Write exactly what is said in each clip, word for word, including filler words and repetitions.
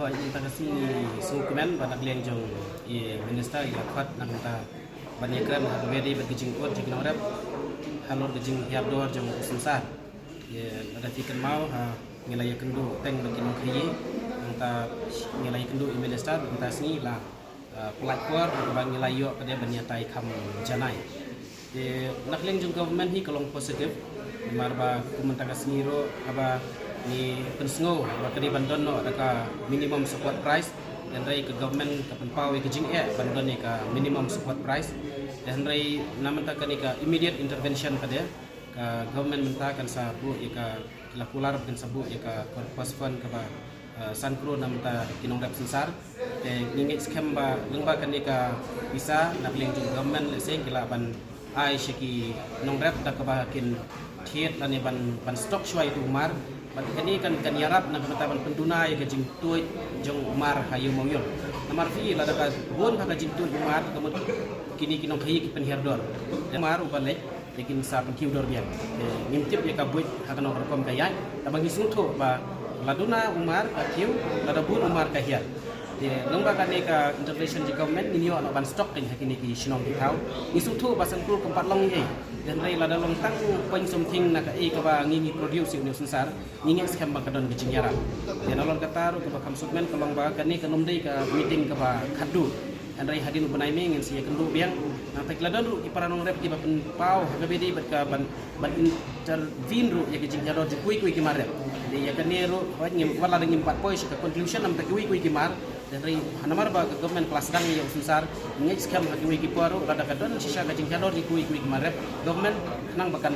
Ïa, mynta ka sngi sngewkmen ba na ka liang jong i minister i la khot na ka bynta ban ïakren ha kaba ïadei bad ka jingud jong ki nongrep halor ka jinghiar dor jong u synsar. Ïa, lada phi kynmaw, ha, ngi la ïakynduh teng bad ki nongkhaïi, nangta ngi la ïakynduh i minister, mynta ka sngi la, ah, pyllait por, kaba ngi la ïoh pat de ban ïatai kham janai. Te na ka liang jong government hi ka long positive, namar ba kum mynta ka sngi ruh haba ngi pynsngew ba ka dei ban don noh da ka minimum support price, hynrei ka government ka pynpaw ïa ka jingeh ban don ïa ka minimum support price. Te hynrei na mynta kane ka immediate intervention pat de, ka government mynta kan sa buh ïa ka, la kular ba kan sa buh ïa ka corpus fund kaba, eh, san klur na bynta ki nongrep synsar. Te ngi ngeit skhem ba lyngba kane ka pisa na ka liang jong government, lehse ki lah ban ai sha ki nongrep da kaba kin thied lane ban, ban stock shuwa ïa utu u mar. Bad kane kan, kan ïarap na ka bynta ban pynduna ïa ka jingtuid jong u mar ha Ïew Mawïong. Namar phi, lada ka bun bha ka jingtuid u mar, ka mut kine ki nongkhaïi ki pynhiar dor. Te u mar uba leit, te kin sa pynkiew dor biang. Te ngim tip ïa ka buit ha kano ka rukom ka ïaid. Tangba ngi sngewthuh ba la duna u mar ka kiew, lada bun u mar ka hiar. Te lyngba kane ka intervention jong government ngin ïoh noh ban stock kein ha kine ki shnong ki thaw. Ngi sngewthuh ba san klur kam pat long ei. Te hynrei lada long tang point something na kaei kaba ngi, ngi produce ïa une u synsar, ngi ngeit skhem ba ka don ka jingïarap. Te nalor kata ruh kaba kham sngewkmen ka long ba kane kam dei ka meeting kaba khatduh. Hynrei hadien u bnai May ngin sa ïakynduh biang. Nangta ki la don ruh ki para nongrep kiba pynpaw ha kaba ïadei bad ka ban, ban intervene ruh ïa ka jinghiar dor jong kiwei kiwei ki mar rep. Te ïa kane ruh wat ngim, wat la dang ngim pat poi sha ka conclusion namar kiwei kiwei ki mar. Te hynrei namar ba ka government ka la sdang ïa u synsar, ngi ngeit skhem ha kiwei ki por ruh lada ka don shisha ka jinghiar dor jong kiwei kiwei ki mar rep, government khnang ba kan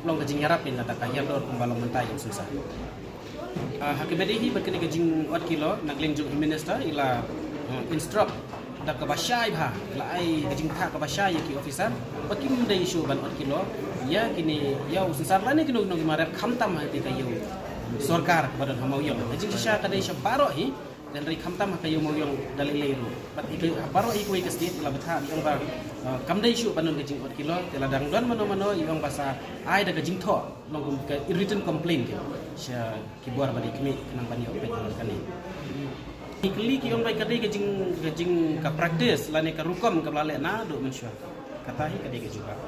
long ka jingïarap ïa lada ka hiar dor kumba long mynta ïa u synsar. Ah, ha kaba ïadei hi bad kane ka jingod kilo, na ka liang jong i minister i la, eh, instruct da kaba shai bha, i la ai ka jingthoh kaba shai ïa ki officer ba kim dei shuh ban od kilo ïa kine, ïa u synsar lane kino kino ki mar rep, khamtam ha kata ka ïew sorkar ba don ha Mawïong. Ka jingshisha ka dei sha baroh hi, hynrei khamtam ha ka Ïew Mawïong da lei lei ruh. Bad ïa ka baroh hi kawei ka state la bthah ïa ong ba, eh, kam dei shuh ban don ka jingod kilo, te la dang don mano mano ïa ong ba sa ai da ka jingthoh, long kum ka written complaint sha ki bor ba dei khmih khnang ban ïoh peit halor kane. Ki kylli ki ong ba ka dei ka jing, ka jing ka practice lane ka rukom kaba la leh naduh mynshuwa. Kata hi ka dei ka jubab.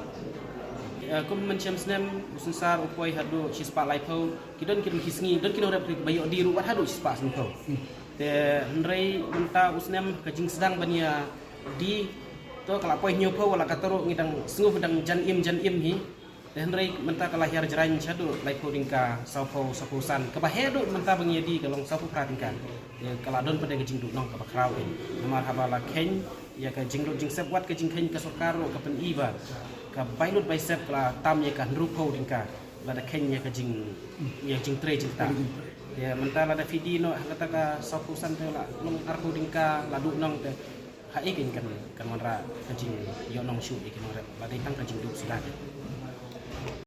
Eh, kum mynshem snem u synsar u poi haduh shispah laiphew, ki don ki don ki sngi, don ki nongrep ba ïoh die ruh wat haduh shispah sanphew. Te hynrei mynta u snem ka jingsdang ban ïa die to ka la poi hynñiewphew, la kata ruh ngi dang sngewbha dang jan im jan im hi. Te hynrei mynta ka la hiar jraiñ shaduh laiphew tyngka, sawphew, sawphew san. Kaba heh duh mynta ba ngi ïa die ka long sawphew phra tyngka. Te ka la don pat de ka jingduhnong kaba khraw kein. Namar haba la kheiñ ïa ka jinglut jingsep wat ka jingkheiñ ka sorkar ruh ka pyni ba ka bai lut bai sep ka la tam ïa ka hynriewphew tyngka lada kheiñ ïa ka jing, ïa jingtrei jingktah. Te mynta lada phi die noh ha kata ka sawphew san te la long arphew tyngka la duhnong te. Haei kein kan, kan wanrah ka jingïohnong shuh ïa ki nongrep, la dei tang ka jingduh suda kein.